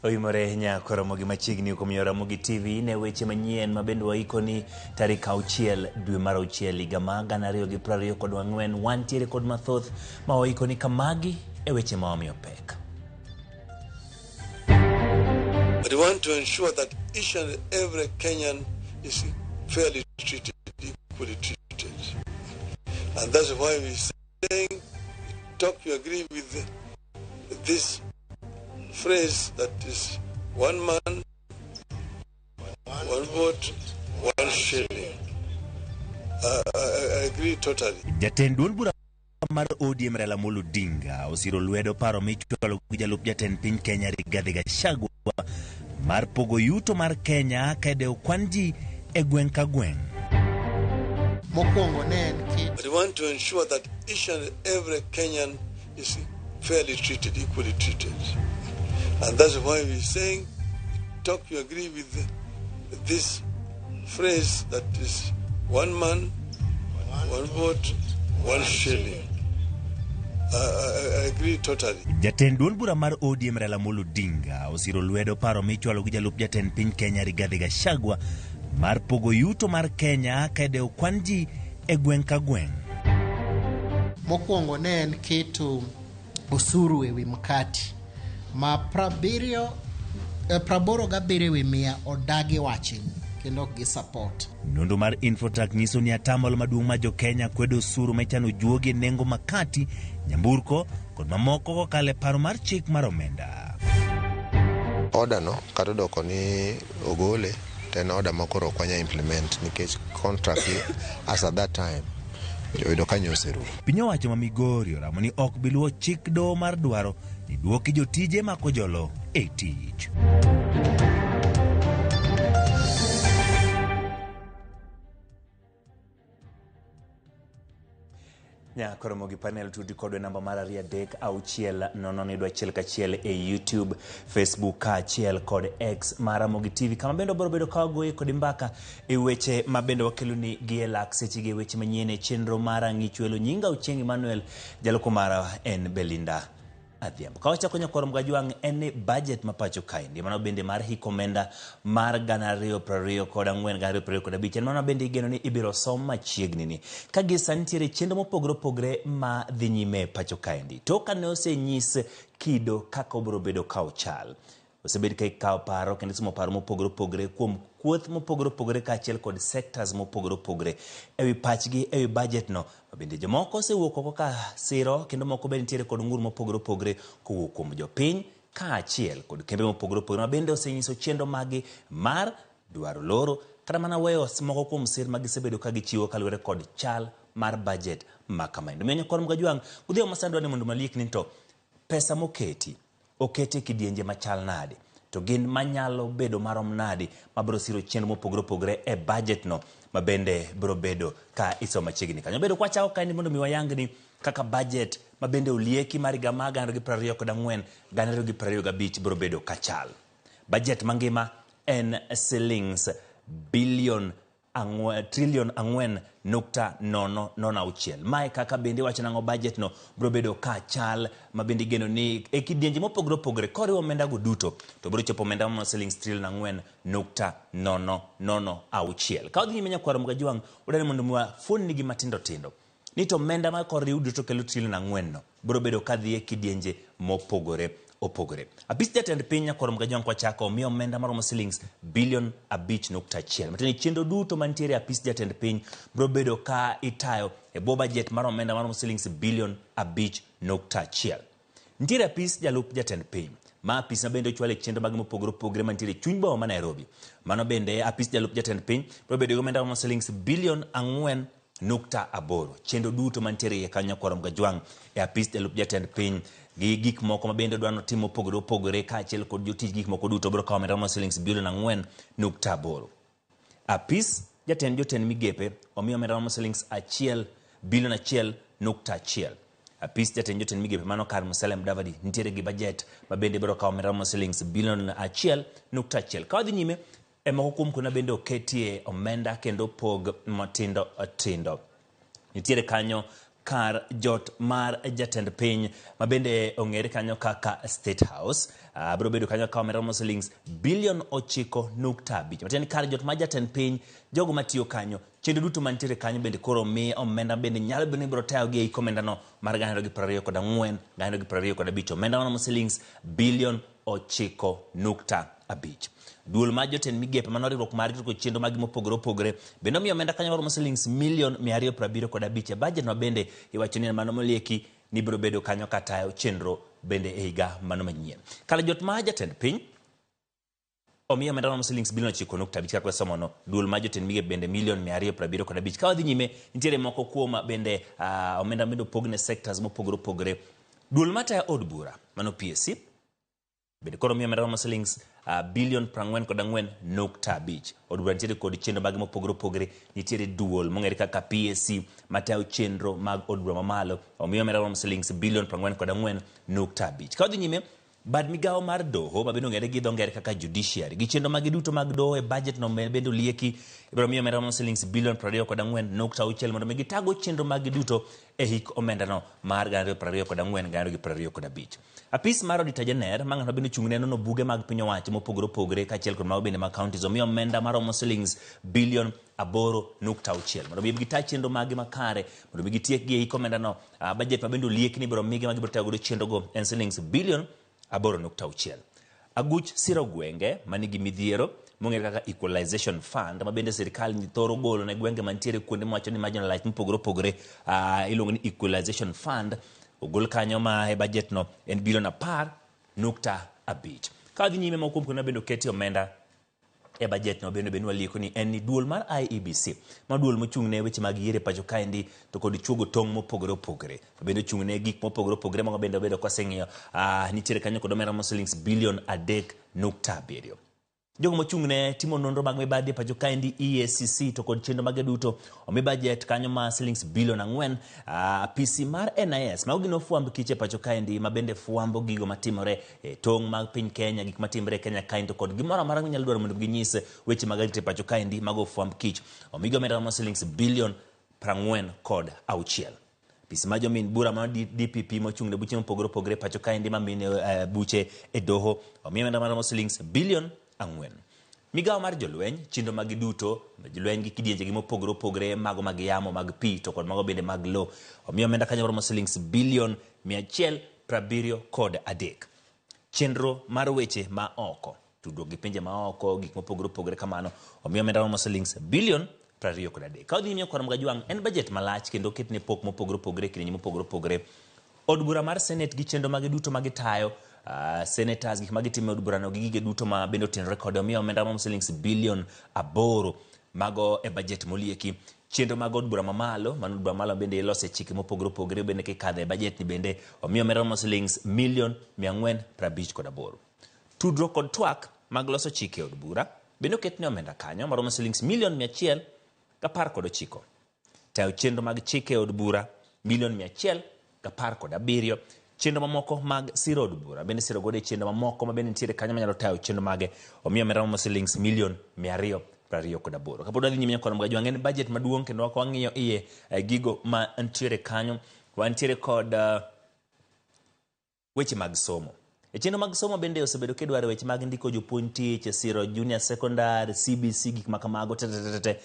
Oimore nyako Ramogi machiegni kuom yo Ramogi TV ne weche manyien ma bende waikoni tarik auchiel dwe mar auchiel higa ma gana ariyo gi piero ariyo kod ang'wen. Wantiere kod mathoth ma waikoni kamagi e weche ma wamiyo pek. But we want to ensure that each and every Kenyan is fairly treated, equally treated. And that's why we're saying, talk, you agree with this phrase that is one man, one vote, one shilling. I agree totally. Jatend duond bura mar ODM Raila Amolo Odinga osiro lwedo paro michwalo gi jalup jatend piny Kenya Rigathi Gachagua mar pogo yuto mar Kenya ka idewo kwan ji e gweng' ka gweng'. Mokwongo ne en kit But we want to ensure that each and every Kenyan is fairly treated, equally treated. And that's why we're saying, talk, you agree with this phrase that is one man, one vote, one shilling. I agree totally. Jatend duond bura mar ODM Raila Amolo Odinga osiro lwedo paro michwalo gi jalup jatend piny Kenya Rigathi Gachagua mar pogo yuto mar Kenya ka idewo kwan ji e gweng' ka gweng'. Mokwongo ne en keto osuru e wi mkati ma prabiriyo praboro gabiriyo ewi mia odagi wachni kendo ok gi support. Nonro mar Infotrak nyiso ni atamalo maduong' mar jo-Kenya kwedo osuru ma ichano juogi e nengo makati, nyamburko kod mamoko kokalo e paro mar chik mar omenda. Order no kata odoko ni ogole to en order ma koro ok wanya implement nikech contract gi as at that time oyudo ka nyo oserumo. Piny owacho ma Migori oramo ni ok bi luwo chik doho mar dwaro ni duoki jotije ma kojolo e tich. Nyakoromo gi panel tudi kodwa e namba mar 2 3 6 0 0 1 1 e YouTube, Facebook kaachiel kod X mar Ramogi TV kama bende wabiro bedo ka wagoye kodi mbaka e weche ma bende wakeloni gi e lak seche gi e weche manyien e chenro mar Ang'ich Welo. Nyinga Ochieng' Emmanuel, jaloko mara en Belinda Adhiambo. Ka wachako nyakwar Mgajwang' en ni budget ma pacho kaendi mano bende mar hik omenda mar 2024 2025 en mano bende igeno ni ibiro som machiegni ni ka gi sani nitiere chenro mopogore opogore ma dhi nyime e pacho kaendi. Tok ka ne osenyis kido kaka obiro bedo ka ochal. Osebed ka ikawo paro kendo isomo paro mopogore opogore kuom kuoth mopogore opogore kaachiel kod sectors mopogore opogore ewi pachgi ewi budget no. Ma bende jomoko osewuok oko ka siro kendo moko bende nitiere kod ng'ur mopogore opogore kowuok kuom jopiny kaachiel kod kembe mopogore opogore ma bende osenyiso chenro maggi mar dwaro loro kata mana weyo moko kuom sir ma gisebedo ka gichiwo kaluwore kod chal mar budget ma kamaendi. Omiyo nyakwar Mgajwang' godhiambo ma sani dwa ni mondo maliek ni to pesa moketi okete e kidienje machal nade to gin manyalo bedo marom nade mabiro siro chenro mopogore opogore e budget no ma bende biro bedo ka isomo machiegni kanyo. Bedo kwachako kaendi mondo mi wayang ni kaka budget ma bende olieki mar higa mar 2024 2025 biro bedo kachal. Budget mangima en silings billion trilion 4.006. Mae kaka bende iwacho nang'o budget no biro bedo ka chal ma bende igeno ni e kidienje mopogore opogore koriwo omenda go duto to biro chopo omenda maromo silings trilion 4.006. Ka wadhi nyime nyakwar Mgajwang' wadwaro mondo mi wafuon gi matindo tindo ni to omenda ma koriw duto kelo trilion 4 no biro bedo ka dhi e kidienje mopogore opogore. Apis jatend piny nyakwar Mgajwang' kwachako omiyo omenda maromo silings bilion 5.1. Matiende ni chenro duto mantiere e apis jatend piny biro bedo ka itayo e bwo budget mar omenda maromo silings bilion 5.1. Nitiere apis jalup jatend piny ma apis ma bende ochwalo e chenro mag mopogore opogore mantiere e chuny boma ma Nairobi. Mano bende apis jalup jatend piny biro bedo gi omenda maromo silings bilion 4.8. Chenro duto mantiere iye kanyo nyakwar Mgajwang' e apis jalup jatend piny gi gik moko ma bende dwaro notim mopogore opogore kaachiel kod jotich gik moko duto biro kawo omenda maromo silings bilion 4.8. Apis jatend jotend migepe omiyo omenda maromo silings achiel bilion 1.1. Apis jatend jotend migepe mano kar Musalia Mudavadi nitiere gi budget ma bende biro kawo omenda maromo silings bilion 1.1. Ka wadhi nyime e moko kuom kuonde ma bende oketie omenda kendo opog matindo tindo. Nitiere kanyo Kar jot mar jatend piny ma bende ong'ere kanyo kaka State House biro bedo kanyo ka omenda romo silings bilion 9.5. Matiende ni kar jot mar jatend piny, jogo matiyo kanyo, chenro duto mantiere kanyo bende koro mi omenda bende nyalo bedo ni ibiro tayogi e hik omendano mar 2024, 2025. Omenda maromo silings bilion 9.5. Duol mar jotend migepe mano riwruok mar riwruok chenro mag mopogore opogore bende omiyo omenda kanyo maromo silings milion 275 e budget ma bende iwacho ni en mano molieki ni biro bedo kanyo katayo chenro bende e higa mano manyien. Kar jot mar jatend piny omiyo omenda maromo silings bilion 9.5 kaka wasomono. Duol mar jotend migepe bende milion 275. Ka wadhi nyime, nitiere moko kuom bende omenda bende opog ne sectors mopogore opogore. Duol matayo od bura mano PSC bende koro miyo omenda maromo silings bilion 44.5. Od bura nitiere kod chenro mage mopogore opogore. Nitiere duol mong'ere kaka PSC matayo chenro mag od bura mamalo. Omiyo omenda maromo silings bilion 44.5. Ka wadhi nyime, bad migawo mar doho ma bende ong'ere gi dho ngere kaka judiciary gi chenro mage duto mag doho e budget no bende olieki ibiro miyo omenda maromo silings bilion 24.6 mondo mi gitago chenro mage duto e hik omendano mar 2024 2025. Apis mar Auditor General ma ng'at ma bende ochung' ne nono buge mag piny owacho mopogore opogore kaachiel kod mago bende mag counties omiyo omenda maromo silings bilion 8.6 mondo mi gita chenro mage makare mondo mi gitiek gi e hik omendano. Budget ma bende olieki ni ibiro migi ma gibiro tayo godo chenro go en silings bilion 8.6. Aguch siro gwenge manigi midhiero mong'ere kaka Equalization Fund ma bende sirikal thoro golo ne gwenge mantiere kuonde mawacho ni marginalized mopogore opogore, iluongo ni Equalization Fund ogol kanyo ma e budget no en bilion 10.5. Ka wadhi nyime, moko kuom kuonde ma bende oketie omenda e budget no bende bende walieko ni en ni duol mar IEBC ma duol mochung' ne weche mag yiero e pacho kaendi to kod chuogo tong' mopogore opogore ma bende ochung' ne gik mopogore opogore mago bende wabedo kwaseng'iyo, nitiere kanyo kod omenda maromo silings bilion 3.7. Jogo mochung' ne timo nonro mag mibadhi e pacho kaendi EACC to kod chenro mage duto omi budget kanyo ma silings bilion 4. Apisi mar NIS mago gin ofwamb kich e pacho kaendi ma bende fwambo gigo matimore e tong' mag piny Kenya, gik matimore e Kenya kaendi to kod gimoro amora minyalo dwaro mondo ginyis weche mag arita e pacho kaendi mago ofwamb kich omigi omenda maromo silings bilion 46. Apisi mar jomin bura mar DPP mochung' ne buche mopogore opogore e pacho kaendi ma mine buche e doho omiyo omenda maromo silings bilion 4. Migawo mar jolweny, chenro magi duto, jolweny gi kidienjegi mopogore opogore mago mag yamo, mag pi to kod mago bende mag lo omiyo omenda kanyo maromo silings bilion 173. Chenro mar weche ma oko, tudruok gi pinje ma oko, gik mopogore opogore kamano omiyo omenda maromo silings bilion 23. Ka wadhi nyime kod Mgajwang', en budget malach kendo oketne pok mopogore opogore e kidienje mopogore opogore. Od bura mar Senate gi chenro mage duto magitayo, senators gik magitimo e od burano gi gige duto ma bende otenore kode omiyo omenda maromo silings bilion 8 mago e budget molieki. Chenro mag od bura mamalo, mano od bura mamalo bende ilose chike mopogore opogore bende kikadhe e budget ni bende omiyo omenda maromo silings milion 458. Tudruok kod twak mag loso chike e od bura bende oketne omenda kanyo maromo silings milion 119. Tayo chenro mag chike e od bura milion 117. Chenro mamoko mag siro od bura bende siro godo e chenro mamoko ma bende nitiere kanyo manyalo tayo chenro mage omiyo omenda maromo silings milion 228. Kapod wadhi nyime kod Mgajwang', en budget maduong' kendo wang'iyo iye gigo ma ntiere kanyo. Wantiere kod weche mag somo. E chenro mag somo bende osebedo kidwaro weche mag ndiko jopuonj tich, siro junior secondary, CBC, gik ma kamago te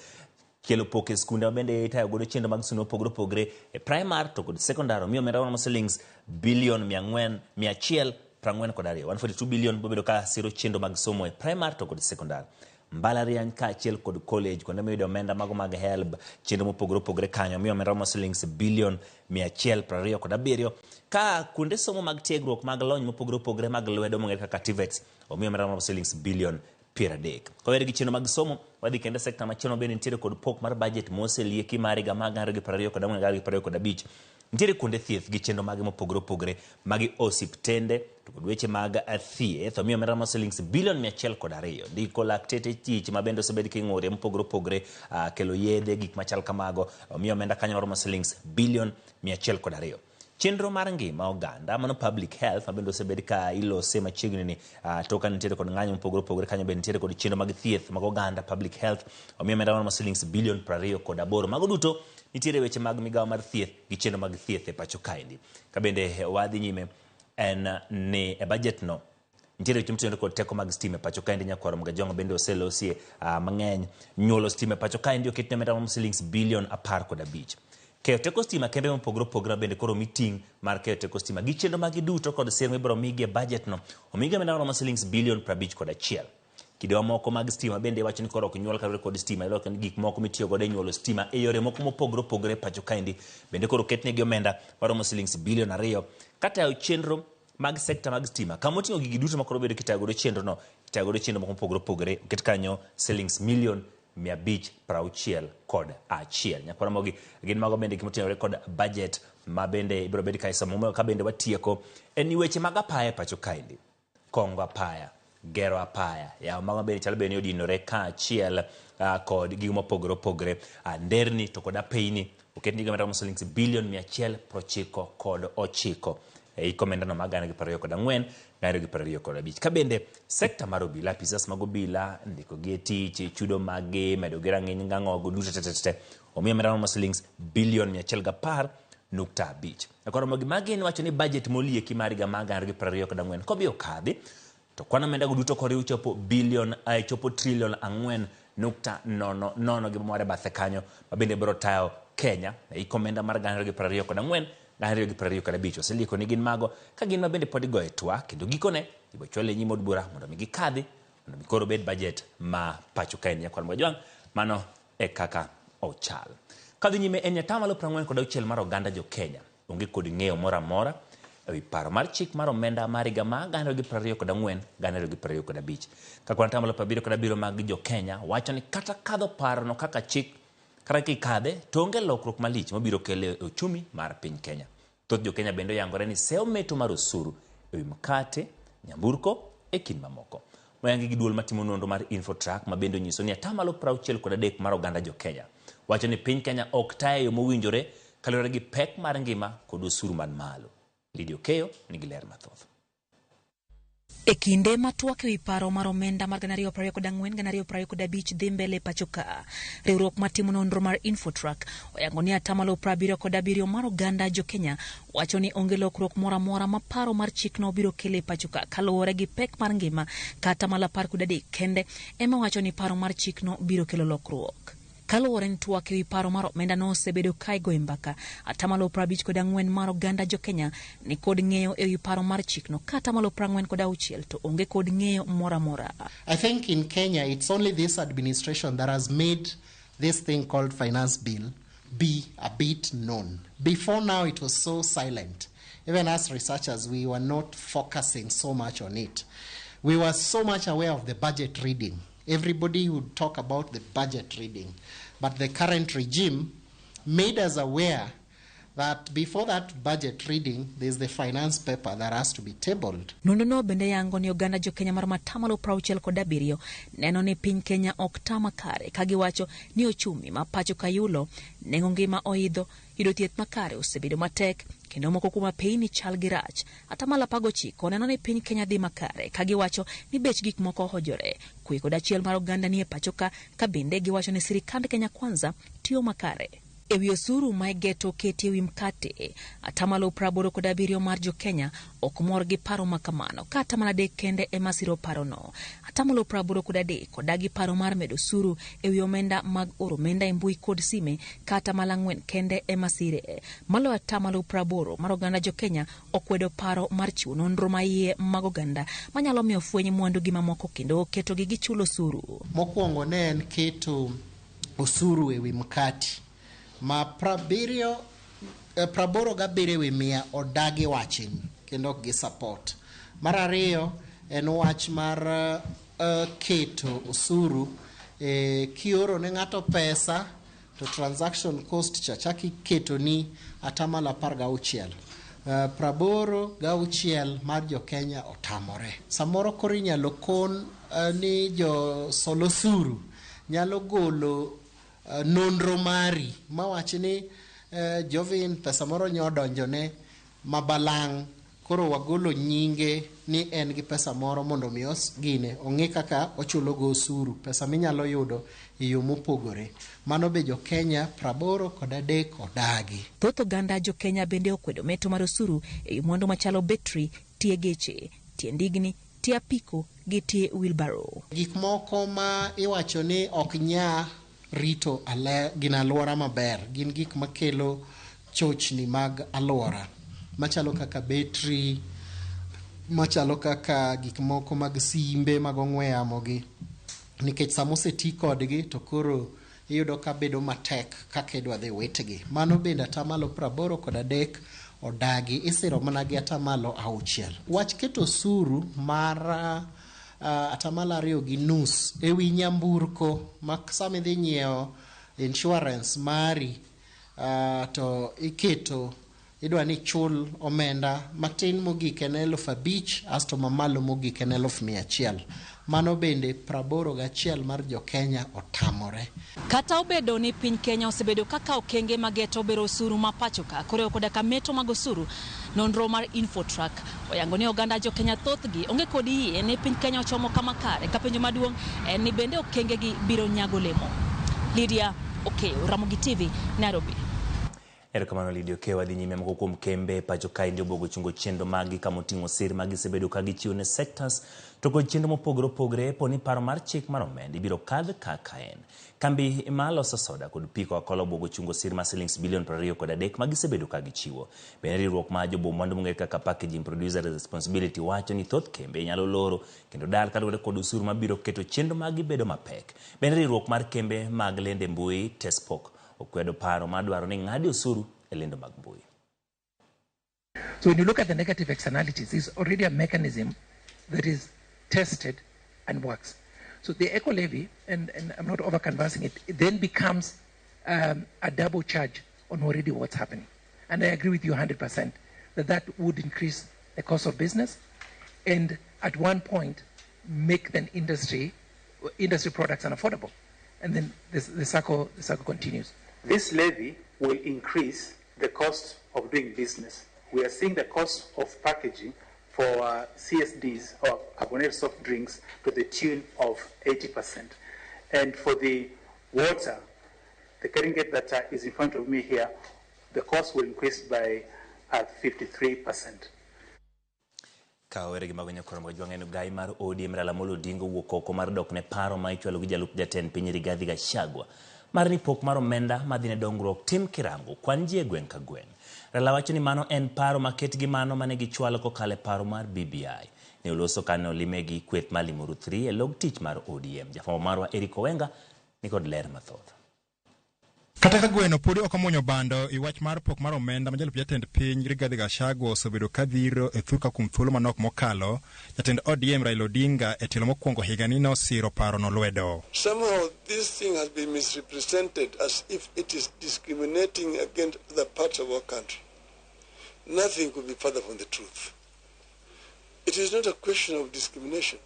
kelo pok e skunde ma bende itayo godo chenro mag somo mopogore opogore e primary to kod secondary omiyo omenda maromo silings bilion 142, 142 billion bobedo ka siro chenro mag somo e primary to kod secondary. Mbalariany kaachiel kod college kuonde miyudo omenda mago mag HELB chenro mopogore opogore kanyo omiyo omenda maromo silings bilion 127. Ka kuonde somo mag tiegruok mag lony mopogore opogore mag lwedo mong'ere kaka TVETs omiyo omenda maromo silings bilion 30. Kawere gi chenro mag somo, wadhi kendo e sekta machielo bende nitiere kod pok mar budget moselieki mar higa mag 2024 2025. Nitiere kuonde thieth gi chenro mage mopogore opogore magi osiptende to kod weche mag thieth omiyo omenda maromo silings bilion 102. Ndiko lakteche tich ma bende osebed king'ure mopogore opogore, kelo yedhe gik machal kamago omiyo omenda kanyo maromo silings bilion 102. Chenro mar ngima oganda mano public health ma bende osebed ka ilose machiegni ni tok ka nitiere kod ng'anyo mopogore opogore kanyo bende nitiere kod chenro mag thieth mag oganda public health omiyo omenda maromo silings bilion 28. Mago duto Nitiere weche mag migawo mar thieth gi chenro mag thieth e pacho kaendi. Ka bende wadhi nyime en ni e budget no nitiere weche motenore kod teko mag stima e pacho kaendi. Nyakwar Mgajwang'o bende oselosie mang'eny. Nyuolo stima e pacho kaendi oketne omenda maromo silings bilion 15. Keyo teko stima kembe mopogore opogore bende koro omi ting' mar keyo teko stima gi chenro magi duto kod sir mibiro migi e budget no omigi omenda maromo silings bilion 51. Kido moko mag stima bende iwacho ni koro ok nyuol kaluwore kod stima, iwacho ni gik moko mitiyo godo e nyuolo stima e yore moko mopogore opogore e pacho kaendi bende koro oketnegi omenda maromo silings bilion 2 katayo chenro mag sekta mag stima kama oting'o gigi duto makoro bedo kitayo godo chenro no, itayo godo chenro moko mopogore opogore oket kanyo silings milion 561. Nyakwar Ramogi, gin mago bende gimotenore kod budget ma bende ibiro bed ka isomo. Ka bende watieko en ni weche mag apaya e pacho kaendi, kongo apaya, gero apaya, yawo mago bende chalo bende ni odinore kaachiel kod gigo mopogore opogore, nderni to kod apeyni oketnegi omenda maromo silings bilion 199 e hik omendano mag 2024 2025. Ka bende sekta mar obila, apisas mag obila, ndikogi e tich, chudo maggi, medogi rang'iny ng'ang'ogo duto tete omiyo omenda maromo silings bilion 110.5. Nyakwar Ramogi, magi en wacho ni budget molieki mar higa mar 2024 kobi okadhi to kwan omenda go duto koriw chopo bilion chopo trilion 4.00 gi mamore bathe kanyo ma bende biro tayo Kenya e hik omenda mar 2024 2025. Oselieko ni gin mago ka gin ma bende pod igoye twak kendo gikone ibiro chwal e nyim od bura mondo mi gikadhi mondo mi koro obed budget ma pacho kaendi. Nyakwar Mgajwang', mano e kaka ochal. Kadhi nyime en 46% mar oganda jo Kenya onge kod ng'eyo moro amora ewi paro mar chik mar omenda mar higa ma 2024 2025. Ka kwan 77% mag jo Kenya wacho ni kata kadho parono kaka chik kata kikadhe to onge lokruok malich mabiro kelo e uchumi mar piny Kenya. Thoth jo Kenya bende oyangore ni seyo meto mar osuru ewi mkate, nyamburko e kind mamoko. Moyangi gi duol matimo nonro mar Infotrack ma bende onyiso ni 63% mar oganda jo Kenya wacho ni piny Kenya ok tayo e yo mowinjore kaluwore gi pek mar ngima kod osuru man malo. Lydia Okeyo nigi ler mathoth. E kinde ma twak ewi paro mar omenda mar 2024 2025 dhi mbele pacho ka, riwruok matimo nonro mar Infotrack oyango ni 77% mar oganda jo Kenya wacho ni onge lokruok moro amora ma paro mar chikno biro kelo e pacho ka kaluwore gi pek mar ngima, ka 13% kende ema wacho ni paro mar chikno biro kelo lokruok. Kaluwore ni twak ewi paro mar omenda no osebedo ka igoyo mbaka, 54% mar oganda jo Kenya ni kod ng'eyo ewi paro mar chikno, ka 46% to onge kod ng'eyo moro amora. I think in Kenya it's only this administration that has made this thing called finance bill be a bit known. Before now it was so silent. Even as researchers, we were not focusing so much on it. We were so much aware of the budget reading. Everybody would talk about the budget reading. But the current regime made us aware that before that budget reading, there's the finance paper that has to be tabled. Nonro no bende yango ni oganda jo Kenya mar 67% neno ni piny Kenya ok ta makare, ka giwacho ni ochumi ma pacho kayulo, nengo ngima oidho, yudo thieth makare osebedo matek, kendo moko kuom apeyni chal gi rach. 19% neno ni piny Kenya dhi makare, ka giwacho ni bech gik moko ohojore. Kwe kod achiel mar oganda nie pacho ka, ka bende giwacho ni sirikand Kenya Kwanza tiyo makare. Ewi osuru ma igeto keti ewi mkate, 87% mar jo Kenya ok mor gi paro ma kamano, ka 3% kende ema siro parono. 83% odagi paro mar medo osuru ewi omenda mag oro omenda e mbui kod sime, ka 4% kende ema sire. Maloyo 80% mar oganda jo Kenya okwedo paro mar chiwo nonro maiye mag oganda manyalo miyo fweny mwandu gi mamoko kendo ketogi gi chulo osuru. Mokwongo ne en keto osuru ewi mkati ma 87% odagi wachni kendo ok gi support. Mar ariyo en wach mar keto osuru kioro ne ng'ato pesa to transaction cost cha chak iketo ni 16%. 86 mar jo Kenya otamore. Samoro koro inyalo kon ni jo sol osuru nyalo golo nonro mari mawach ni Jovin pesa moro nyo odonjone mabalang', Koro wagolo nyinge ni en gi pesa moro mondo mi gine ong'e kaka ochulo go osuru, pesa minyalo yudo e yo mopogore. Mano be jo Kenya 83 odagi. Thoth oganda jo Kenya bende okwedo meto mar osuru e mwandu machalo betri, tie geche, tie ndigni, tie apiko gi tie wheelbarrow. Gik moko ma iwacho ni ok nya rito gin alwora maber, gin gik makelo chochni mag alwora machalo kaka betri, machalo kaka gik moko mag simbe mag ong'we yamo gi, nikech sama oseti kodgi to koro iyudo ka bedo matek kaka idwa dhi witgi. Mano bende 83% odagi, isiro mana gi 6%. Wach keto osuru mar 2.5% ewi nyamburko ma sama idhi nyiewo insurance mari to iketo idwa ni chul omenda matin mogik en 5,000 asto mamalo mogik en 100,000. Mano bende 81 mar jo Kenya otamore. Kata obedo ni piny Kenya osebedo kaka okenge mageto bero osuru ma pacho ka koriwo koda ka meto mag osuru, nonro mar Infotrack oyango ni oganda jo Kenya thothgi onge kod yie ni piny Kenya ochomo kama kare, ka penjo maduong' en ni bende okengegi biro nyago olemo. Lydia Okeyo, Ramogi TV, Nairobi. Erokamano Lydia Okeyo. Wadhi nyime. Moko kuom kembe pacho kae ndio obuogo chungo chenro maggi kama oting'o sir ma gisebedo ka gichiwo ne sectors to kod chenro mopogore opogore po ni paro mar chik mar omenda ibiro kadh kaka en. Kambi ma loso soda kod pi Coca-Cola obuogo chungo sir mar silings bilion 23 ma gisebedo ka gichiwo. Bende riwruok mar jobo mwandu mong'ere kaka Packaging Producer Responsibility wacho ni thoth kembe nyalo loro kendo dar kaluwore kod osuru mabiro keto chenro maggi bedo mapek. Bende riwruok mar kembe mag lendo e mbui Tespok okwedo paro mar dwaro ni ng'adi osuru e lendo mag mbui. So when you look at the negative externalities, it's already a mechanism that is tested and works. So the eco levy, and I'm not over canvassing it, it then becomes a double charge on already what's happening. And I agree with you 100% that that would increase the cost of business and at one point make the industry products unaffordable. And then the cycle continues. This levy will increase the cost of doing business. We are seeing the cost of packaging for CSDs or carbonated soft drinks to the tune of 80%. And for the water, the Keringet that is in front of me here, the cost will increase by 53%. Ka wawere gi mago nyakoro mag jwang'e gai mar ODM Raila Amolo Odinga owuok oko mar dok ne paro ma ichwalo gi jalup jatend piny Rigathi Gachagua mar ni pok mar omenda madhi ne dongruok tim kirango kwan ji e gweng' ka gweng'. Raila wacho ni mano en paro maket gi mano mane gichwalo kokalo e paro mar BBI. Ne oloso kane olime gi kweth mar Limuru 3 e log tich mar ODM. Jafwambo marwa Eric Owenga nikod ler mathoth. Kata ka gweno podi ok omuonyo bando i wach mar pok mar omenda ma jalup jatend piny Rigathi Gachagua osebedo ka dhiro e thurka kuom thuolo manok mokalo, jatend ODM Raila Odinga e tielo mokwongo higani nosiro parono lwedo. Somehow this thing has been misrepresented as if it is discriminating against other parts of our country. Nothing could be further from the truth. It is not a question of discrimination.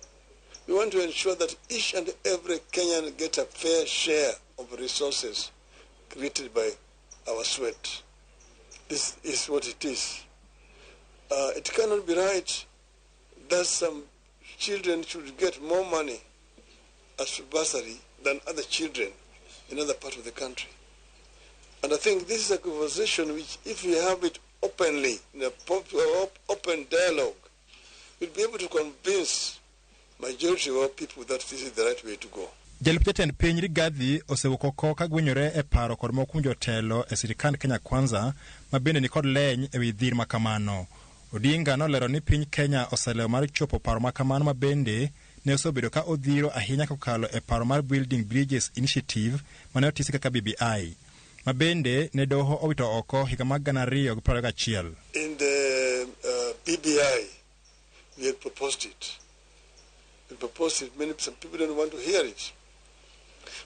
We want to ensure that each and every Kenyan gets a fair share of resources created by our sweat. This is what it is. It cannot be right that some children should get more money as bursary than other children in other parts of the country. And I think this is a conversation which, if we have it openly, in a open dialogue, we'll be able to convince majority of our people that this is the right way to go. Jalup jatend piny Rigathi osewuok oko ka gwenyore e paro kod moko kuom jotelo e sirikand Kenya Kwanza ma bende nikod leny ewi dhir ma kamano. Odinga nolero ni piny Kenya oselewo mar chopo paro ma kamano ma bende ne osebedo ka odhiro ahinya kokalo e paro mar Building Bridges Initiative mane otisi kaka BBI ma bende ne doho owito oko higa mar 2021. In the BBI, we had proposed it. We proposed it. Some people don't want to hear it.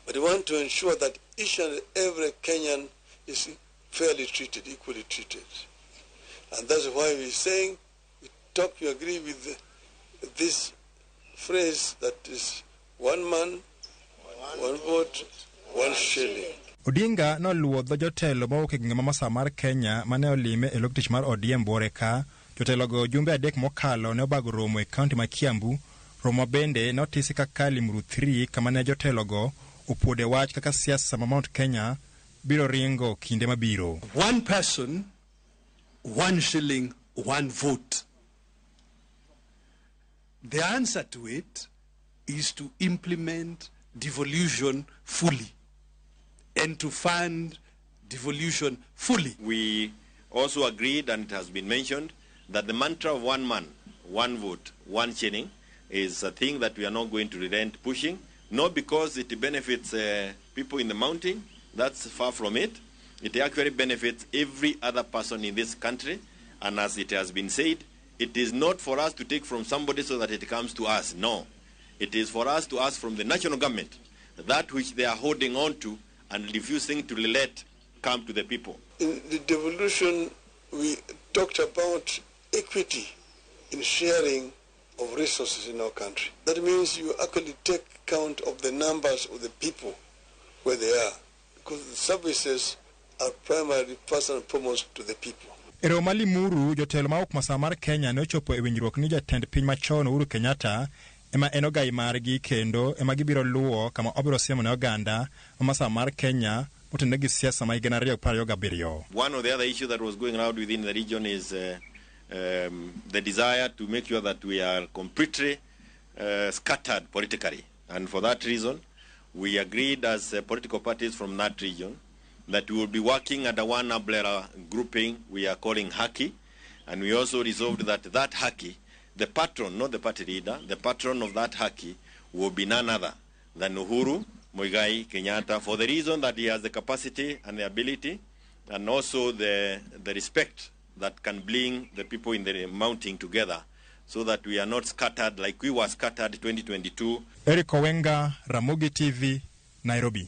But we want to ensure that each and every Kenyan is fairly treated, equally treated. And that's why we're saying, we talk, we agree with this phrase that is one man, one vote, one shilling. Odinga noluwo dho jotelo mowuok e gwenge ma masawa mar Kenya mane olime e log tich mar ODM buore ka Jotelogo jumbe 3 mokalo ne obago romo e kaunti ma Kiambu, romo bende ne otisi kaka Limuru 3 kama ne jotelogo opuode wach kaka siasa ma Mount Kenya biro ringo kinde mabiro. One person, 1 shilling, 1 vote. The answer to it is to implement devolution fully and to fund devolution fully. We also agreed, and it has been mentioned, that the mantra of one man, one vote, one shilling is a thing that we are not going to relent pushing, not because it benefits people in the mountain, that's far from it. It actually benefits every other person in this country, and as it has been said, it is not for us to take from somebody so that it comes to us. No. It is for us to ask from the national government that which they are holding on to and refusing to let come to the people. In the devolution, we talked about equity in sharing of resources in our country. That means you actually take count of the numbers of the people where they are, because the services are primarily first and foremost to the people. E romo ma Limuru, jotelo ma wuok masawa mar Kenya ne ochopo e winjruok ni jatend piny machon Uhuru Kenyatta ema en ogai margi kendo ema gibiro luwo kama obiro siemo ne oganda ma masawa mar Kenya motenore gi siasa ma higa 2027. One of the other issues that was going around within the region is the desire to make sure that we are completely scattered politically. And for that reason, we agreed as political parties from that region that we will be working under one umbrella grouping we are calling Haki. And we also resolved that that Haki, the patron, not the party leader, the patron of that Haki will be none other than Uhuru Muigai Kenyatta, for the reason that he has the capacity and the ability and also the respect that can bring the people in the mountain together so that we are not scattered like we were scattered 2022. Eric Owenga, Ramogi TV, Nairobi.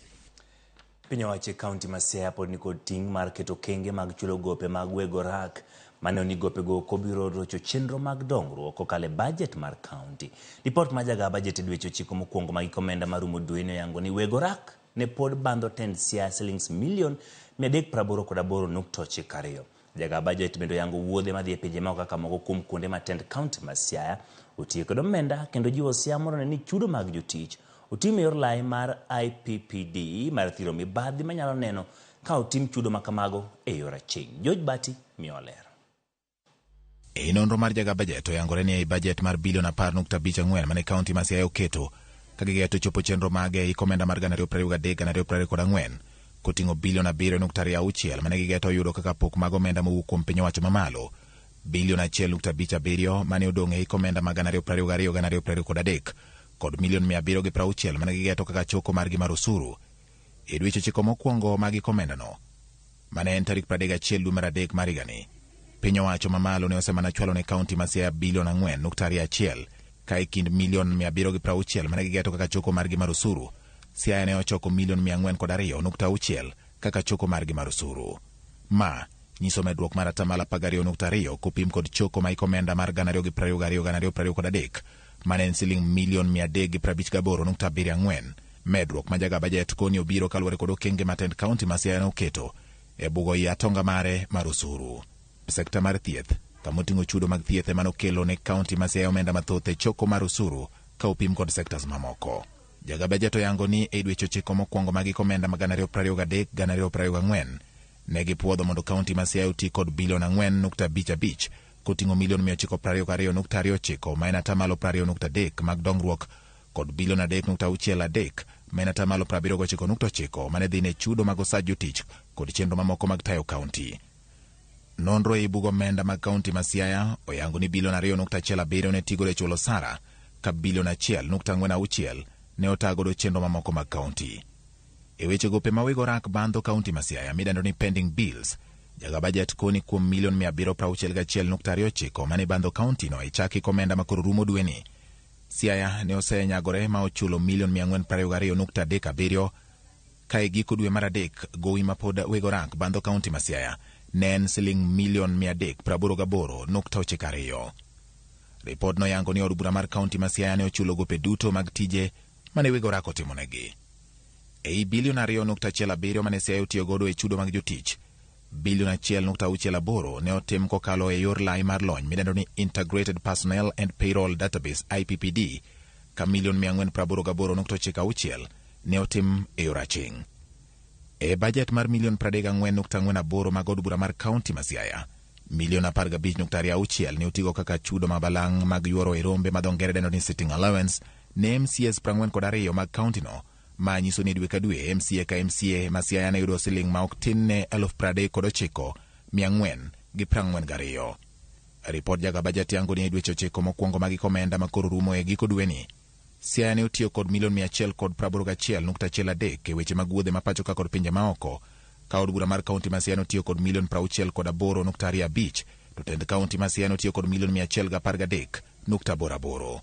Piny owacho e kaunti ma Siaya pod nikod ting' mar keto okenge mag chulo gope mag wego rak maneno ni gopego ok obiro rocho chenro mag dongruok kokalo e bajet mar kaunti. Ripot ma jaga bajet e dweche 9 mokwongo mag hik omenda marumo dweni oyango ni wego rak ne pod bandho tend Siaya silings milion 388.92. Jaga bajet bende oyango wuodhe madhi e pinje maoko kaka moko kuom kuonde ma tend kaunti ma Siaya otiyo kod omenda kendo jiwo Siaya mondo one ni chudo mag jotich otim e yor lai mar IPPD mar thiro mibadhi manyalo neno ka otim chudo makamago e yor aching'. George Bati miyo ler. E nonro mar jaga bajet oyangore ni ei bajet mar bilion 10.54 mane kaunti ma Siaya oketo ka gigeto chopo chenro mage e hik omenda mar 2023-2024 koting'o bilion 7.26 mane gigeto yudo kaka pok mag omenda mowuok kuom piny owacho mamalo, bilion 1.57 mane odong' e hik omenda mag 2022-2023 kod milion 760 mane gigeto kaka choko margi mar osuru. E dweche 9 mokwongo mag hik omendano mane en tarik 31 dwe mar 3 mar higani, piny owacho mamalo ne osemana chwalo ne kaunti ma Siaya bilion 4.21 ka e kind milion 760 mane gigeto kaka choko margi mar osuru, Siaya ne ochoko milion 402.6 kaka choko margi mar osuru. Ma nyiso medruok mar 12.2% kopim kod choko ma hik omenda mar 2022-2023 mane en siling milion 358.74. Medruok ma jaga bajet koni obiro kaluwore kod okenge ma tend kaunti ma Siaya ne oketo e bugo i atonga mare mar osuru. Sekta mar thieth, kama oting'o chudo mag thieth ema nokelo ne kaunti ma Siaya omenda mathoth e choko mar osuru ka opim kod sektas mamoko. Jaga bajet oyango ni e dweche 9 mokwongo mag hik omenda mag 2023-2024 ne gipuodho mondo kaunti ma Siaya oti kod bilion 4.55 koting'o milion 922.29 ma en 20.3% mag dongruok kod bilion 3.63 ma en 79.9% mane dhi ne chudo mag osach jotich kod chenro mamoko mag tayo kaunti. Nonro ei bug omenda mag kaunti ma Siaya oyango ni bilion 2.17 ne tigodo e chulo osara ka bilion 1.46 ne otagodo chenro mamoko mag kaunti. E weche gope ma wego rak bandho kaunti ma Siaya midendo ni pending bills, jaga bajet koni kuom milion 761.29 mane bandho kaunti no e chak hik omenda ma koro rumo dweni, Siaya ne osenyagore ma ochulo milion 422.37 ka e giko dwe mar 3 gowi ma pod wego rak bandho kaunti ma Siaya ne en siling milion 388.92. Ripod noyango ni od bura mar kaunti ma Siaya ne ochulo gope duto mag tije mane wego rak otimonegi. Ei bilion 2.17 mane Siaya otiyo godo e chudo mag jotich, Bilion 1.68 ne otim kokalo e yor lai mar lony midendo ni Integrated Personnel and Payroll Database IPPD, ka milion 488.96 ne otim e yor aching'. E bajet mar milion 34.48 mag od bura mar kaunti ma Siaya, milion 15.26 ne otigo kaka chudo ma balang' mag yuoro e rombe ma dho ngere dendo ni sitting allowance ne MCAs 42 mag kauntino, ma nyiso ni dwe ka dwe MCA ka MCA ma Siaya ne yudo siling' ma ok tin ne 39,442. Ripod jaga bajet yango ni e dweche 9 mokwongo mag omenda ma koro rumo e giko dweni, Siaya ne otiyo kod milion 181.13 e weche mag wuodhe ma pacho ka kod pinje maoko, ka od bura mar kaunti ma Siaya notiyo kod milion 68.25, to tend kaunti ma Siaya notiyo kod milion 113.88.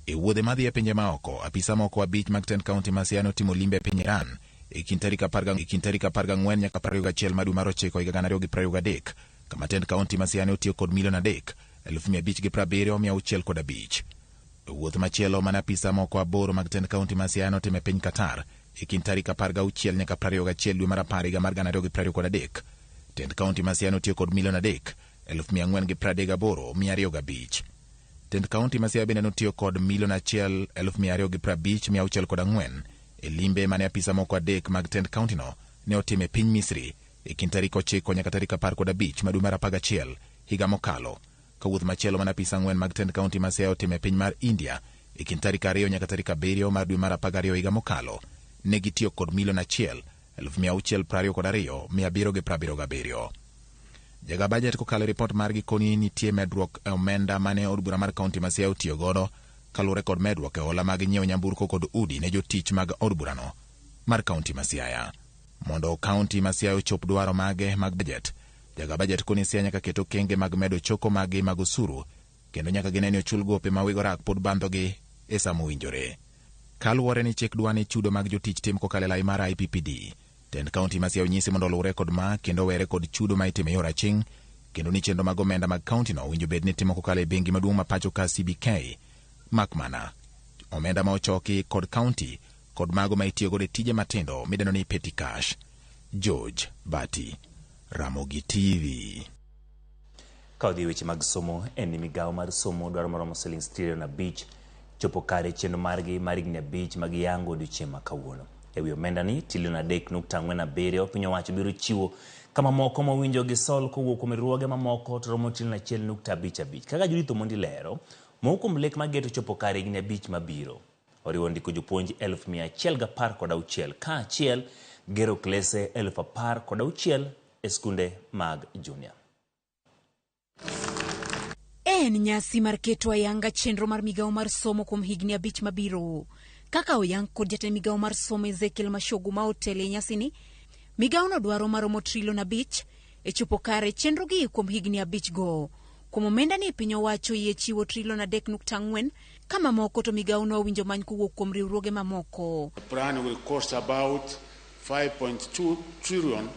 E wuodhe madhi e pinje maoko, apisa moko 5 mag tend kaunti ma Siaya notimo limbe e piny Iran e kind tarik 14 nyaka 21 mar dwe mar 9 higa 2023, kama tend kaunti ma Siaya ne otiyo kod milion 3,570,605. E wuoth machielo mane apisa moko 8 mag tend kaunti ma Siaya notimo e piny Qatar e kind tarik 16 nyaka 21 dwe mar 10 higa mar 2023, tend kaunti ma Siaya notiyo kod milion 3,438,205. Tend kaunti ma Siaya bende notiyo kod milion 1,250,604 e limbe mane apisa moko 3 mag tend kauntino ne otimo e piny Misri e kind tarik 9 nyaka tarik 15 mar dwe mar 11 higa mokalo. Ka wuoth machielo mane apisa 4 mag tend kaunti ma Siaya otimo e piny mar India e kind tarik 2 nyaka tarik 7 mar dwe mar 12 higa mokalo, ne gitiyo kod milion 1,622,777. Jaga bajet kokalo e ripot margi koni nitie medruok e omenda mane od bura mar kaunti ma Siaya otiyo godo kaluwore kod medruok e hola mag nyiewo nyamburko kod udi ne jotich mag od burano mar kaunti ma Siaya. Mondo kaunti ma Siaya ochop dwaro mage mag bajet, jaga bajet koni Siaya nyaka ket okenge mag medo choko mage mag osuru kendo nyaka gine ni ochul gope ma weg orak pod bandhogi e sa mowinjore. Kaluwore ni chik dwa ni chudo mag jotich tim kokalo e lai mar IPPD, tend kaunti ma Siaya onyisi mondo oluwre kod ma kendo owere kod chudo ma itimo e yor aching', kendo ni chenro mag omenda mag kauntino owinjo bed ni timo kokalo e bengi maduong' ma pacho ka CBK, mak mana omenda ma ochoki kod kaunti kod mago ma itiyo godo e tije matindo midendo ni petty cash. George Bati, Ramogi TV. Ka odhi e weche mag somo, en ni migawo mar somo dwaro moromo siling trilion 5 chopo kare chenro margi mar higni 5 mag yango odiochieng' ma kawuono. E wi omenda ni, trilion 3.47 piny owacho biro chiwo kama moko mowinjo gi sol kowuok kuom riwruoge mamoko to romo trilion 1.55. Kaka Judith Omondi lero, moko kuom lek mageto chopo kare higni 5 mabiro oriwo ndiko jopuonj 116,000 kaachiel gero klese 16,000 e skunde mag junior. En nyasi mar keto ayanga chenro mar migawo mar somo kuom higni 5 mabiro. Kaka oyang kod jatend migawo mar somo Ezekiel Machogu ma otelo e nyasini, migawono dwaro maromo trilion 5 e chopo kare chenro gi kuom higni 5 go. Kuom omenda ni piny owacho yie chiwo trilion 3.4 ka mamoko to migawono owinjo many kowuok kuom riwruoge mamoko. The plan will cost about 5.2 trillion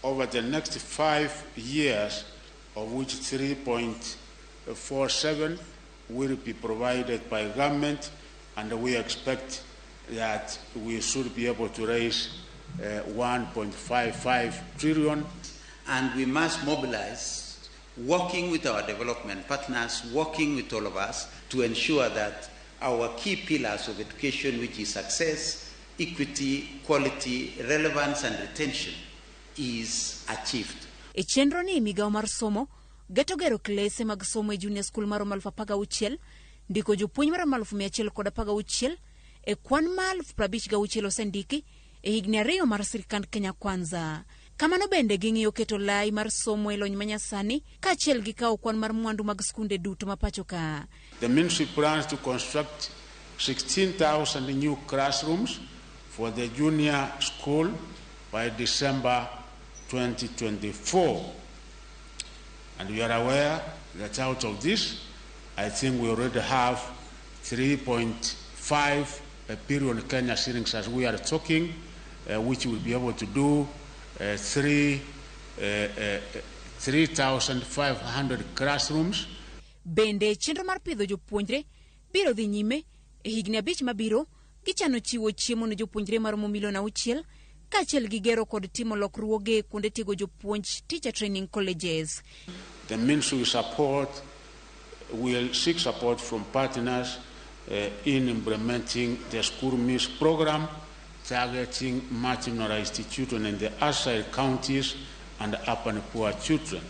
over the next 5 years, of which 3.47 will be provided by government, and we expect that we should be able to raise 1.55 trillion. And we must mobilize, working with our development partners, working with all of us to ensure that our key pillars of education, which is success, equity, quality, relevance and retention, is achieved. E chenro ni migawo mar somo geto gero klese mag somo e junior school maromo 16,000, ndiko jopuonj maromo 116,000 e kwan ma 56,000 osendiki e higni 2 mar sirkand Kenya Kwanza. Kamano bende ging'iyo keto lai mar somo e lony manyasani kaachiel gi kawo kwan mar mwandu mag skunde duto ma pacho ka. The ministry plans to construct 16,000 new classrooms for the junior school by December 2024. And we are aware that out of this, I think we already have 3.5 billion Kenya shillings as we are talking, which we'll be able to do 3,500 classrooms. Bende chenro mar pidho jopuonjre biro dhi nyime e higni 5 mabiro gichano chiwo chiemo ne jopuonjre maromo milion 6 kaachiel gi gero kod timo lokruoge e kuonde tiego jopuonj Teacher Training Colleges. The ministry will seek support from partners in implementing the school meals program targeting marginalized children in the outside counties and urban poor children.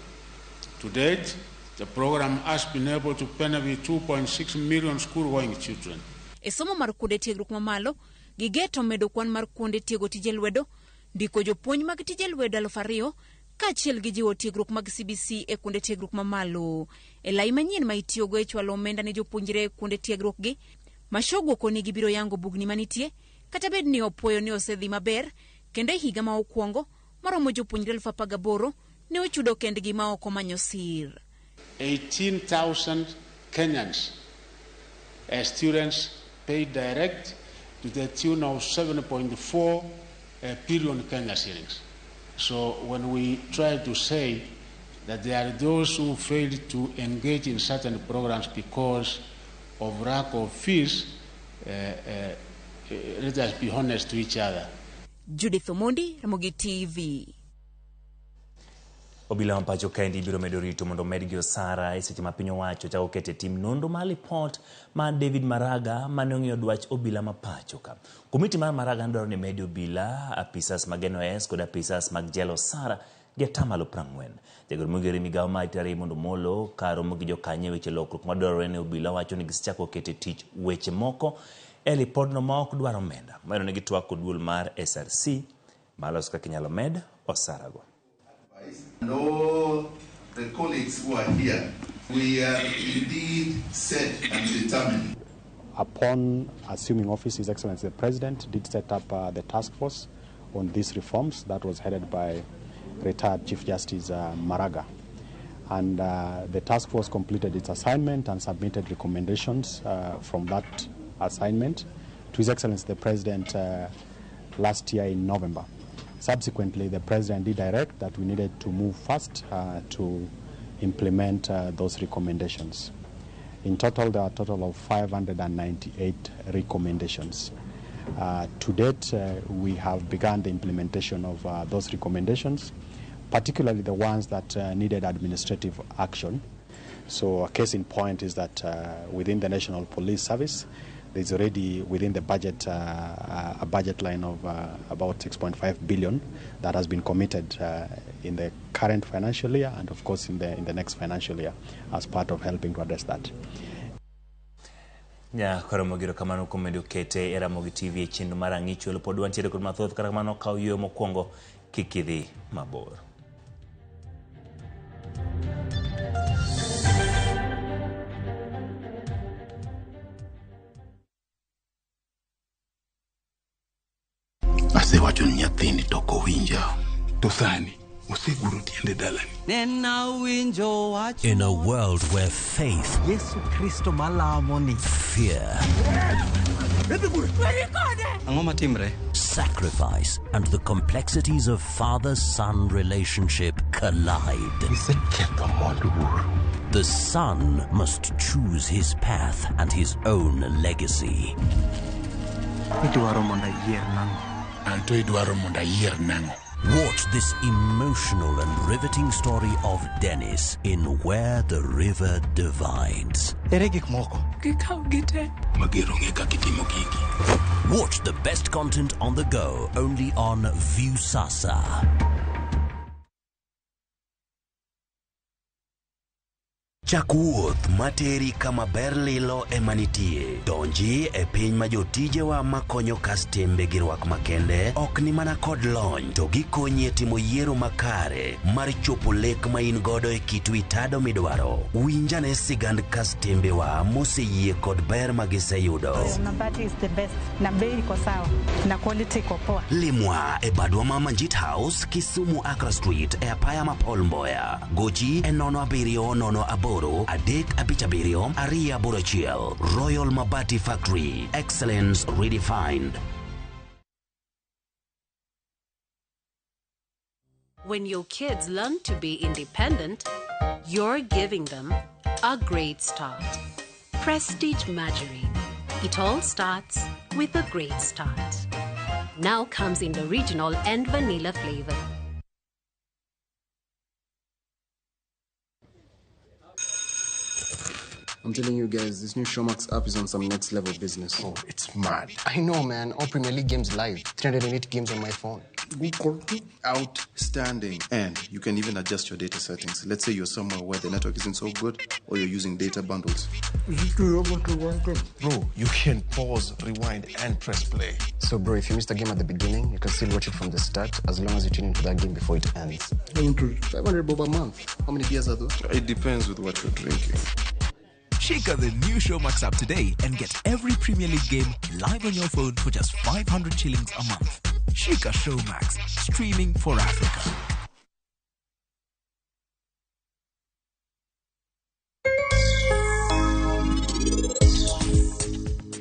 To date, the program has been able to benefit 2.6 million school-going children. E somo mar kuonde tiegruok mamalo, gigeto medo kwan mar kuonde tiego tije lwedo, ndiko jopuonj mag tije lwedo 2000 kaachiel gi jiwo tiegruok mag CBC e kuonde tiegruok mamalo. E lai manyien ma itiyogo e chwalo omenda ne jopuonjre e kuonde tiegruok gi, Machogu okoni gibiro yango bugni manitie, kata bed ni opuoyo ni osedhi maber, kendo e higa ma okwongo maromo jopuonjre 18,000 ne ochudo kendgi ma ok omanyo sir. 18,000 Kenyans as students paid direct to the tune of 7.4 billion Kenya shillings. So when we try to say that there are those who failed to engage in certain programs because of lack of fees, let us be honest to each other. Judith Omondi, Ramogi TV. Obila ma pacho kaendi biro medo rito mondo omedgi osara e seche ma piny owacho chako keto e tim nonro mar lipot mar David Maraga mane ong'iyo dwach obila ma pacho ka. Komiti mar Maraga dwaro ni medi obila, apisas mag NYS kod apisas mag jela osara gi atamalo 40. Jagoro mong'ere migawo mar arita Raymond Omolo ka romo gi jokanyo e weche lokruok madwarore ne obila wacho ni gisechako keto e tich weche moko e lipodno ma ok dwar omenda. Mano ne gitwak kod duol mar SRC maloso kaka inyalo med osarago. And all the colleagues who are here, we are indeed set and determined. Upon assuming office, His Excellency the President did set up the task force on these reforms that was headed by retired Chief Justice Maraga. And the task force completed its assignment and submitted recommendations from that assignment to His Excellency the President last year in November. Subsequently, the President did direct that we needed to move fast to implement those recommendations. In total, there are a total of 598 recommendations. To date, we have begun the implementation of those recommendations, particularly the ones that needed administrative action. So a case in point is that within the National Police Service, there's already within the budget a budget line of about 6.5 billion that has been committed in the current financial year and of course in the next financial year as part of helping to address that. Nya koro mogiro kamano kuom medo kete e Ramogi TV e chenro mar ang'icho pod wantiere kod mathoth kata kamano kaw yueyo mokwongo kik idhi mabor. Asewacho ni nyathini to ok owinja. To sani oseguro tiende dalani. In a world where faith, Yesu Kristo malamo ni, fear, Ang'o matimre? sacrifice, and the complexities of father-son relationship collide. Iseketho mwandu wuoro. The son must choose his path and his own legacy. Idwaro mondo ayier nang'o? Anto idwaro mondo ayier nang'o? Watch this emotional and riveting story of Dennis in Where the River Divides. Ere gik moko? Gikaw gite. Mager ong'e kaka itimo gigi. Watch the best content on the go only on Viusasa. Chak wuoth materi kama ber lilo ema nitie. Donji e piny ma jotijewa makonyo kastembe gi rwak makende ok ni mana kod lony to gikonyi e timo yiero makare mar chopo lek ma in godo e kit wi tado midwaro. Winjane sigand kastembewa moseyie kod ber ma giseyudo. Mabati is the best na bei iko sawa na quality iko poa. Limwa e badwa ma Manjit House, Kisumu Accra Street e apaya ma Paul Mboya. Gochi e 07 08 3 5 7 2 8 1. Royal Mabati Factory, excellence redefined. When your kids learn to be independent, you're giving them a great start. Prestige Margarine. It all starts with a great start. Now comes in the original and vanilla flavor. I'm telling you guys, this new Showmax app is on some next level business. Oh, it's mad. I know, man. All Premier League games live. 308 games on my phone. Good quality. Outstanding. And you can even adjust your data settings. Let's say you're somewhere where the network isn't so good or you're using data bundles. Bro, you can pause, rewind, and press play. So, bro, if you missed a game at the beginning, you can still watch it from the start as long as you tune into that game before it ends. 500 bob a month. How many beers are those? It depends with what you're drinking. Check out the new Showmax app today and get every Premier League game live on your phone for just 500 shillings a month. Shika Showmax, streaming for Africa.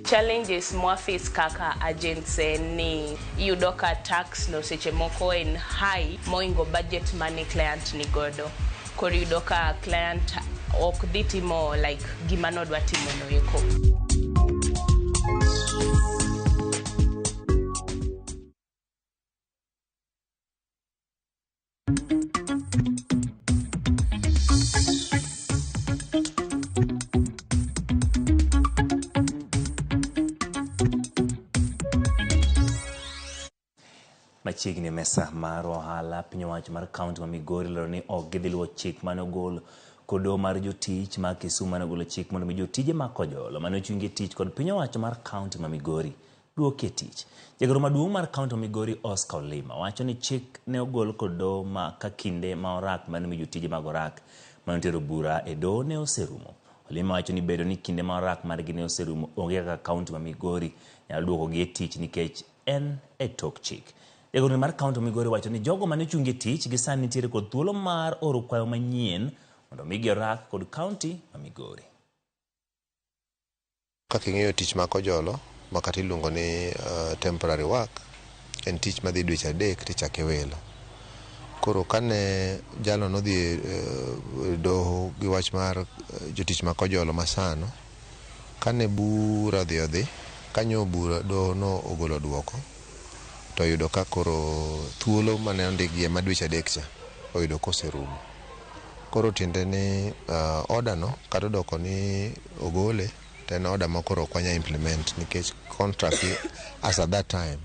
Challenges mwaface kaka agents en ni iyudo ka tax no seche moko en high moingo budget mane client ni godo. Koro iyudo ka client ok dhi timo like gima nodwa timo no eko. Machiegni mesa mar ohala, piny owacho mar kaunti ma Migori lero ni ok gidhi luwo chik mane ogol kod doho mar jotich ma Kisumu mane ogolo chik mondo mi jotije ma Kojolo mane ochungi e tich kod piny owacho mar kaunti ma Migori duoki e tich. Jagoro maduong' mar kaunti ma Migori Oscar Olima wacho ni chik ne ogol kod doho ma ka kinde ma orak mane omi jotije mag orak mane otero bura e doho ne oserumo. Olima wacho ni bedo ni kinde ma orak margi ne oserumo onge kaka kaunti ma Migori nyalo duokogi e tich nikech en e tok chik. Jagoro mar kaunti ma Migori wacho ni jogo mane ochungi e tich gi sani nitiere kod thuolo mar oro kwayo manyien mondo migi orak kod kaunti ma Migori. Kaka ing'eyo tich ma Kojolo ma kata iluongo ni temporary work en tich madhi dweche 3 tichako iwilo. Koro kane jalo nodhi e doho gi wach mar jotich ma Kojolo masano, kane bura odhi kanyo bura doho no ogolo duoko to oyudo ka koro thuolo mane ondikgie ma dweche 3 cha oyudo koserumo. Koro tiende ni order no kata odoko ni ogole to en order ma koro ok wanyal implement nikech contract as at that time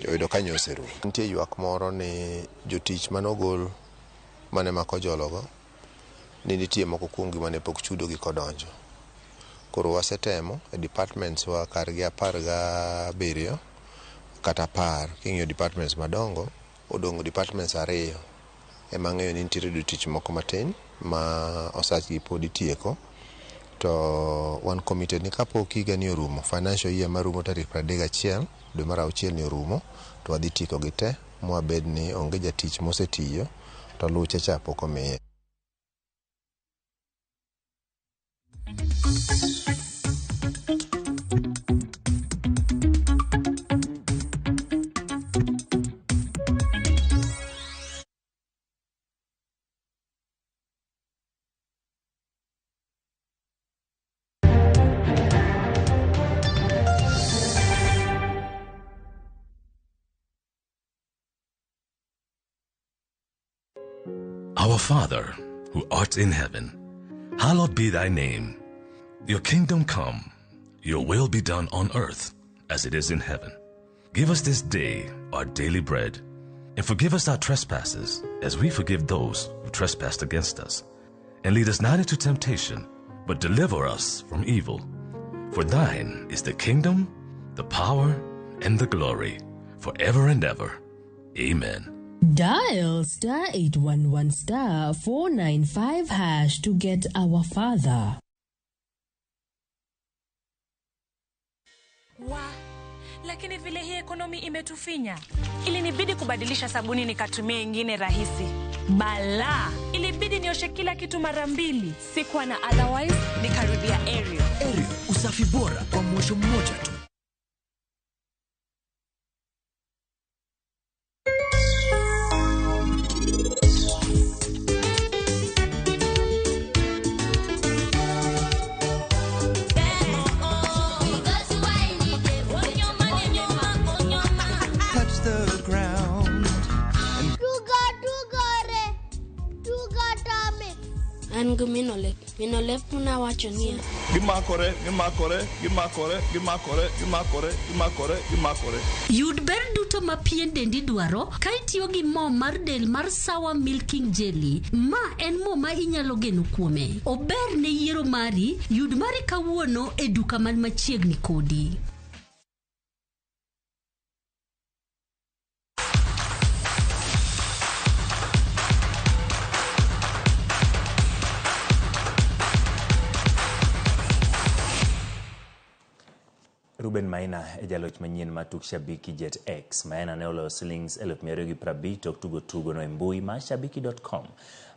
oyudo ka nyo oserumo. Nitie ywak moro ni jotich manogol mane ma Kojolo go ni nitie moko kuomgi mane pok chudo gi kodonjo. Koro wasetemo e departments wa kargi 17 kata 10 king'iyo departments madongo odong' departments 2 ema ang'eyo ni nitiere jotich moko matin ma osachgi pod itieko to wan committed ni kapok higa ni orumo, financial year marumo tarik 31 dwe mar 6 ni orumo to wadhi tieko gi te mwabed ni onge jatich mosetiyo to luche cha pok omiye. Our Father, who art in heaven, hallowed be thy name. Your kingdom come, your will be done on earth as it is in heaven. Give us this day our daily bread, and forgive us our trespasses as we forgive those who trespass against us. And lead us not into temptation, but deliver us from evil. For thine is the kingdom, the power, and the glory, forever and ever. Amen. Dial star 811 star 495 hash to get our father. Wa, lakini vile hii ekonomi imetufinya. Ilinibidi kubadilisha sabuni nikatumia ingine rahisi. Bala, ilibidi nioshe kila kitu mara 2. Sikuwa na otherwise, nikarudia Ariel. Ariel, usafi bora kwa mwosho mmoja tu. gi mino lep. Mino lep nawacho niya. Gimakore, gimakore, gimakore, gimakore, gimakore, gimakore, gimakore. Yud ber duto ma pien dendi dwaro ka itiyo gi mo mar del mar Sawa Milking Jelly. Ma en mo ma inyalo geno kuome. Ober ne yiero mari, yud mari kawuono e duka man machiegni kodi. Ruben Maina e jaloch manyien mar tuk Shabiki Jet X. Maina ne oloyo silings 250,000 tok tugo tugono e mbui mar shabiki.com.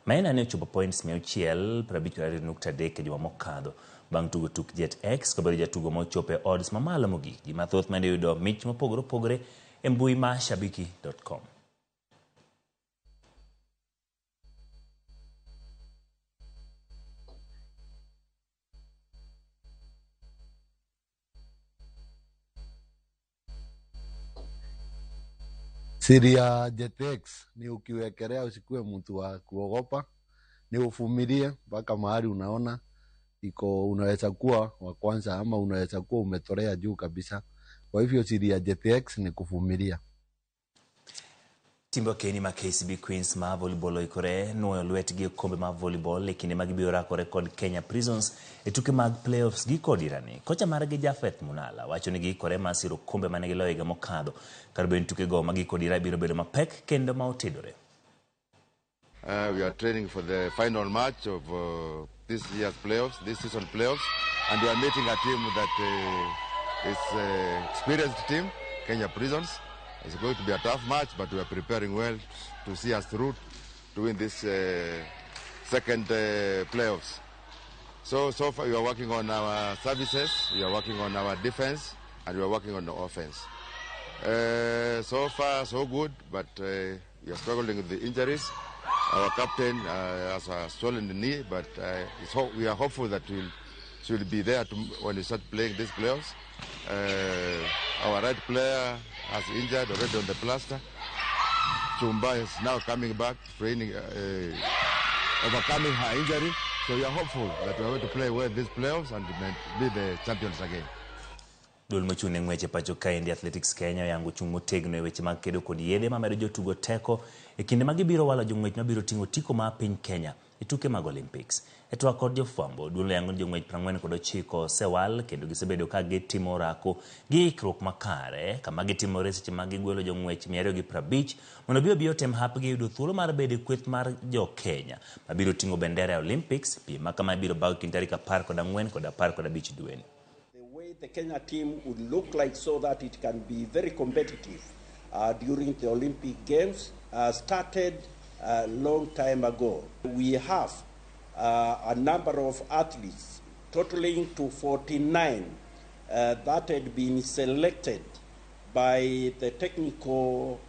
Maina ne ochopo points 652.3 e juma mokadho bang' tugo tuk Jet X kobedo jatugo mochopo e odds mamalo mogik. Ji mathoth mane oyudo mich mopogore opogore e mbui mar shabiki.com. Siri ya JetX ni ukiwekelea usikuwe mtu wa kuogopa, ni uvumilie mpaka mahali unaona iko unaweza kuwa wa kwanza ama unaweza kuwa umetolea juu kabisa. Kwa hivyo siri ya JetX ni kuvumilia. Timbe okeni ma KCB Queens ma volleyball oikore nuoyo lwetgi e okombe mar volleyball e kinde ma gibiro rakore kod Kenya Prisons e tuke mag playoffs giko dirani. Kocha margi Japheth Munala wacho ni giikore mar siro okombe mane giloyo higa mokadho kar bedo ni tukego ma giko dira biro bedo mapek kendo ma otedore. We are training for the final match of this year's playoffs, this season playoffs, and we are meeting a team that is experienced team, Kenya Prisons. It's going to be a tough match, but we are preparing well to see us through to win this second playoffs. So far we are working on our services, we are working on our defense, and we are working on the offense. So far, so good, but we are struggling with the injuries. Our captain has a swollen knee, but we are hopeful that she will be there when we start playing these playoffs. Our right player has injured already on the plaster. Chumba is now coming back, training, overcoming her injury. So we are hopeful that we are going to play well these playoffs and be the champions again. Duol mochung' ne ng'wech e pacho kaendi Athletics Kenya oyango chung' motegno e weche mag kedo kod yedhe mamedo jotugo teko e kinde ma gibiro walo jong'wech mabiro ting'o otiko mar piny Kenya e tuke mag Olympics. E twak kod jofwambo, duol oyango ni jong'wech 49 osewal kendo gisebedo ka gitimo orako gi ikruok makare kama gitimore seche ma gigwelo jong'wech 250 mondo obi obi otem hapgi yudo thuolo mar bedo e kweth mar jo Kenya mabiro ting'o bendera e Olympics. Piem ma kama ibiro bag kind tarik 14 kod 15 dweni. The Kenya team would look like so that it can be very competitive during the Olympic Games started a long time ago. We have a number of athletes totaling to 49 that had been selected by the technical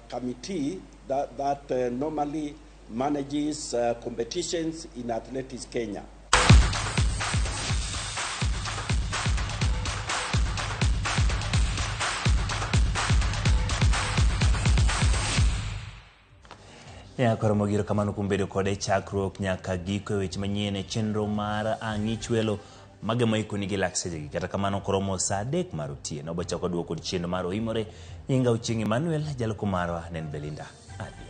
committee that normally manages competitions in Athletics Kenya. Nyakoro mogiro kamano kuom bedo kode chakruok nyaka giko e weche manyien e chenro mar Ang'ich Welo magemo ikoni gi lak sechegi. Kata kamano koromo saa 3 mar otieno obochako duoko kod chenro mar Oimore. Nyinga Ochieng' Emmanuel, jaloko marwa ne en Belinda Adi.